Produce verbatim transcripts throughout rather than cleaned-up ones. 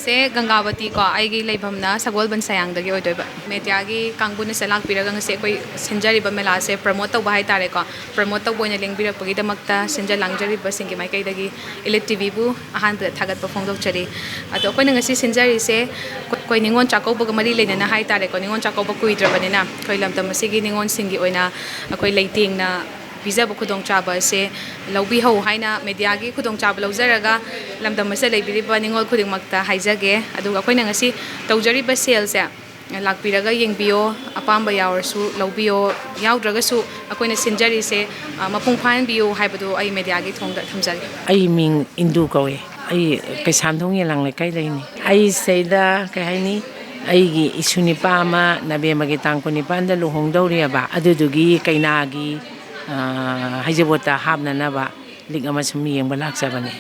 ꯁꯦ ꯒꯪꯒꯥꯕꯇꯤ ꯀꯣ, ꯑꯩꯒꯤ ꯂꯩꯐꯝꯅ ꯁꯒꯣꯜꯕꯟ ꯁꯌꯥꯡꯗꯒꯤ ꯑꯣꯏꯗꯣꯏꯕ꯫ ꯃꯦꯗꯤꯌꯥꯒꯤ ꯀꯥꯡꯕꯨꯅ ꯁꯤꯗ ꯂꯥꯛꯄꯤꯔꯒ ꯉꯁꯤ ꯑꯩꯈꯣꯏ ꯁꯤꯟꯖꯔꯤꯕ ꯃꯦꯂꯥꯁꯦ ꯄ꯭ꯔꯃꯣꯠ ꯇꯧꯕ ꯍꯥꯏꯇꯥꯔꯦꯀꯣ, ꯄ꯭ꯔꯃꯣꯠ ꯇꯧꯕ ꯑꯣꯏꯅ ꯂꯦꯡꯕꯤꯔꯛꯄꯒꯤꯗꯃꯛꯇ ꯁꯤꯟꯖ ꯂꯥꯡꯖꯔꯤꯕꯁꯤꯡꯒꯤ ꯃꯥꯏꯀꯩꯗꯒꯤ ꯏꯂꯤꯠ ꯇꯤꯚꯤꯕꯨ ꯑꯍꯥꯟꯕꯗ ꯊꯥꯒꯠꯄ ꯐꯣꯡꯗꯣꯛꯆꯔꯤ꯫ ꯑꯗꯣ ꯑꯩꯈꯣꯏꯅ ꯉꯁꯤ ꯁꯤꯟꯖꯔꯤꯁꯦ ꯑꯩꯈꯣꯏ ꯅꯤꯉꯣꯜ ꯆꯥꯛꯀꯧꯕꯒ ꯃꯔꯤ ꯂꯩꯅꯅ ꯍꯥꯏꯇꯥꯔꯦꯀꯣ, ꯅꯤꯉꯣꯜ ꯆꯥꯛꯀꯧꯕ ꯀꯨꯏꯗ꯭ꯔꯕꯅꯤꯅ ꯑꯩꯈꯣꯏ ꯂꯝꯗꯝ ꯑꯁꯤꯒꯤ ꯅꯤꯉꯣꯜꯁꯤꯡꯒꯤ ꯑꯣꯏꯅ ꯑꯩꯈꯣꯏ ꯂꯩꯇꯦꯡꯅ ꯄꯤꯖꯕ ꯈꯨꯗꯣꯡꯆꯥꯕ ꯑꯁꯦ ꯂꯧꯕꯤꯍꯧ ꯍꯥꯏꯅ ꯃꯦꯗꯤꯌꯥꯒꯤ ꯈꯨꯗꯣꯡꯆꯥꯕ ꯂꯧꯖꯔꯒ ꯂꯝꯗꯝ ꯑꯁꯤꯗ ꯂꯩꯕꯤꯔꯤꯕ ꯅꯤꯉꯣꯜ ꯈꯨꯗꯤꯡꯃꯛꯇ ꯍꯥꯏꯖꯒꯦ꯫ ꯑꯗꯨꯒ ꯑꯩꯈꯣꯏꯅ ꯉꯁꯤ ꯇꯧꯖꯔꯤꯕ ꯁꯦꯜꯁꯦ ꯂꯥꯛꯄꯤꯔꯒ ꯌꯦꯡꯕꯤꯌꯣ, ꯑꯄꯥꯝꯕ ꯌꯥꯎꯔꯁꯨ ꯂꯧꯕꯤꯌꯣ, ꯌꯥꯎꯗ꯭ꯔꯒꯁꯨ ꯑꯩꯈꯣꯏꯅ ꯁꯤꯟꯖꯔꯤꯁꯦ, ꯑ, ꯃꯄꯨꯡ ꯐꯥꯍꯟꯕꯤꯌꯨ ꯍꯥꯏꯕꯗꯨ ꯑꯩ ꯃꯦꯗꯤꯌꯥꯒꯤ ꯊꯣꯡꯗ ꯊꯝꯖꯒꯦ꯫ ꯑꯩ ꯃꯤꯡ ꯏꯟꯗꯨ ꯀꯧꯏ꯫ ꯑꯩ ꯀꯩꯁꯥꯝꯊꯣꯡ ꯌꯦꯂꯥꯡ ꯂꯩꯀꯥꯏꯗꯒꯤꯅꯤ꯫ ꯑꯩ ꯁꯤꯗ ꯀꯩ ꯍꯥꯏꯅꯤ, ꯑꯩꯒꯤ ꯏꯁꯨ ꯅꯨꯄꯥ ꯑꯃ ꯅꯕꯦꯝꯕꯔꯒꯤ ꯇꯥꯡ ꯀꯨꯟꯅꯤꯄꯥꯟꯗ ꯂꯨꯍꯣꯡꯗꯧꯔꯤꯑꯕ, ꯑꯗꯨꯗꯨꯒꯤ ꯀꯩꯅꯥꯒꯤ, ꯑ, ꯍꯩꯖꯕꯣꯠꯇ ꯍꯥꯞꯅꯅꯕ ꯂꯤꯛ ꯑꯃ ꯁꯨꯝ ꯌꯦꯡꯕ ꯂꯥꯛꯆꯕꯅꯦ꯫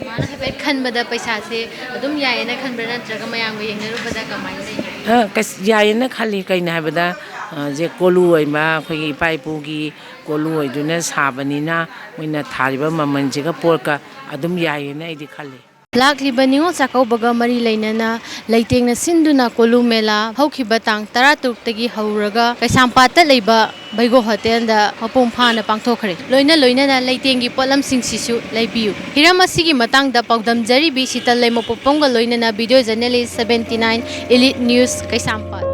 ꯃꯥꯅ ꯍꯥꯏꯐꯦꯠ ꯈꯟꯕꯗ ꯄꯩꯁꯥꯁꯦ ꯑꯗꯨꯝ ꯌꯥꯏꯌꯦꯅ ꯈꯟꯕ꯭ꯔꯥ, ꯅꯠꯇ꯭ꯔꯒ ꯃꯌꯥꯝꯒ ꯌꯦꯡꯅꯔꯨꯕꯗ ꯀꯃꯥꯏꯅ ꯂꯩꯒꯦ? ꯑ, ꯀꯩꯁ-, ꯌꯥꯏꯌꯦꯅ ꯈꯜꯂꯤ꯫ ꯀꯩꯅꯣ ꯍꯥꯏꯕꯗ, ꯑ, ꯍꯧꯖꯤꯛ ꯀꯣꯂꯨ ꯑꯣꯏꯕ ꯑꯩꯈꯣꯏꯒꯤ ꯏꯄꯥ ꯏꯄꯨꯒꯤ ꯀꯣꯂꯨ ꯑꯣꯏꯗꯨꯅ ꯁꯥꯕꯅꯤꯅ, ꯃꯣꯏꯅ ꯊꯥꯔꯤꯕ ꯃꯃꯜꯁꯤꯒ ꯄꯣꯠꯀ ꯑꯗꯨꯝ ꯌꯥꯏꯌꯦꯅ ꯑꯩꯗꯤ ꯈꯜꯂꯤ꯫ ꯂꯥꯛꯂꯤꯕ ꯅꯤꯉꯣꯜ ꯆꯥꯛꯀꯧꯕꯒ ꯃꯔꯤ ꯂꯩꯅꯅ ꯂꯩꯇꯦꯡꯅ ꯁꯤꯟꯗꯨꯅ ꯀꯣꯂꯨ ꯃꯦꯂꯥ ꯍꯧꯈꯤꯕ ꯇꯥꯡ ꯇꯔꯥꯇꯔꯨꯛꯇꯒꯤ ꯍꯧꯔꯒ ꯀꯩꯁꯥꯝꯄꯥꯠꯇ ꯂꯩꯕ ꯕꯩꯒꯣ ꯍꯣꯇꯦꯜꯗ ꯃꯄꯨꯡ ꯐꯥꯅ ꯄꯥꯡꯊꯣꯛꯈ꯭ꯔꯦ꯫ ꯂꯣꯏꯅ ꯂꯣꯏꯅꯅ ꯂꯩꯇꯦꯡꯒꯤ ꯄꯣꯠꯂꯝꯁꯤꯡꯁꯤꯁꯨ ꯂꯩꯕꯤꯌꯨ꯫ ꯍꯤꯔꯝ ꯑꯁꯤꯒꯤ ꯃꯇꯥꯡꯗ ꯄꯥꯎꯗꯝꯖꯔꯤꯕꯤ ꯁꯤꯇꯜ ꯂꯩꯃꯄꯣꯛꯄꯝꯒ ꯂꯣꯏꯅꯅ video journalist seventy nine Elite News ꯀꯩꯁꯥꯝꯄꯥꯠ꯫